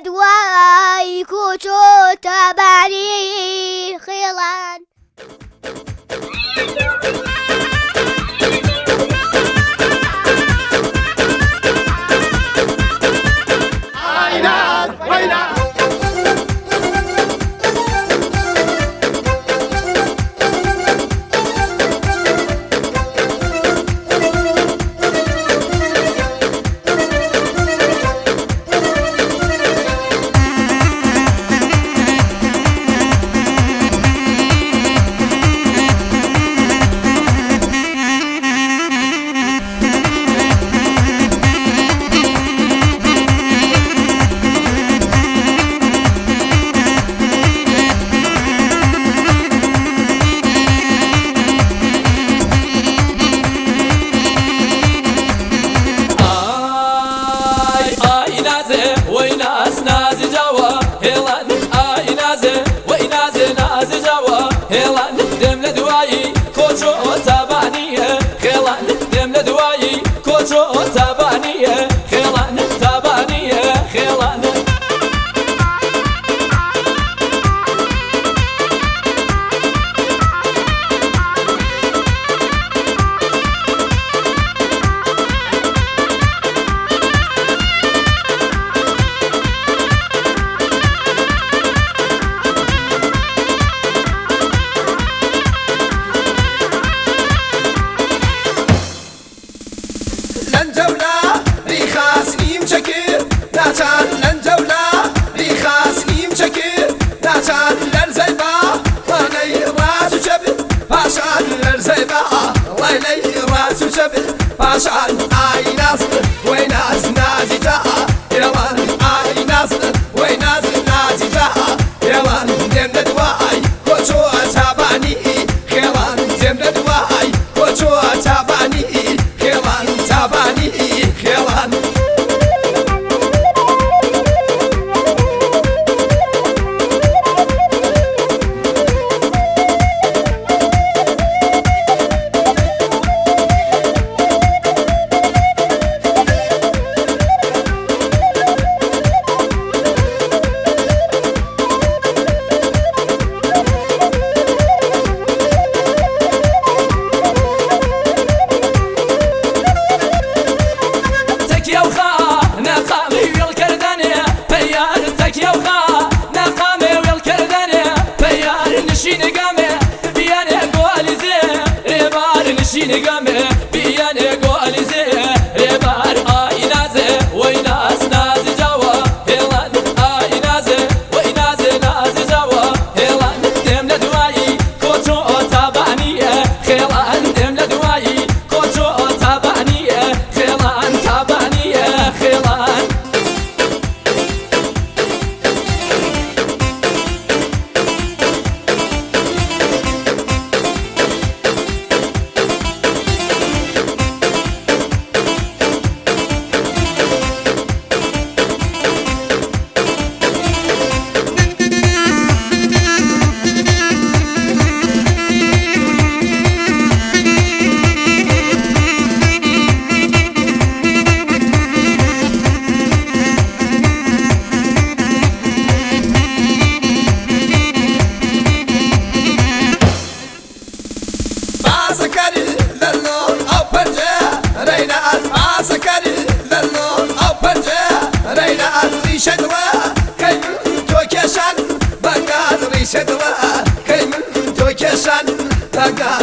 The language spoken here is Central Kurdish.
دوای کۆچۆ تابانی خێڵان. ئای ئای نازێ وەی ناز نازی جاوە هێڵان ئای نازێ وەی نازێ نازی جاوە هێڵان دێم لە دوایی کۆچۆ تابانیە خێڵان دێم لە دوایی کۆچۆ تابانیە خێڵان تابانیە خێڵان. لەنجەولا ریخاسنیم چەکر ناچار لەنجەولا ریخاسنیم چەکر ناچار لەرزەی با وانەی ڕاست و چەپ پاشان لەرزەی با ڵای ڕاست و چەپ پاشان ئای ناز وەی ناز نازی جا هێڵان ئای ناز وەی ناز نازی جا هێڵان دێم لە دوای کۆچۆ چابانی خێڵان دێم لە دوای کۆچۆ چابانی خێڵان تابانی خێڵان. تەکیەوخا نەقامی وێڵکردنێ پەیار تەکیەوخا نەقامێ وێڵکردنێ پەیار نشینگەمێ بیانێ گۆلیزێ رێبار نشینگەمێ بیانێ گۆلیزێ رێبار ئای نازێ وەی ناز نازی جاوە هێڵان ئای نازێ وەی نازێ نازی جاوە هێڵان دێم لە دوایی کۆچۆ تابانیە خێڵان دێم لە دوایی کۆچۆ تابانیە خێڵان تابانیە خێڵان. باسەکەر لەلۆ ئەو پەنجە ڕێناز باسەکەر لەلۆ ئەو پەنجە ڕێناز ڕیشە دڵە کەی من تۆ کێشان بەگاز ڕیشە دڵە کەی من تۆ کێشان بەگاز.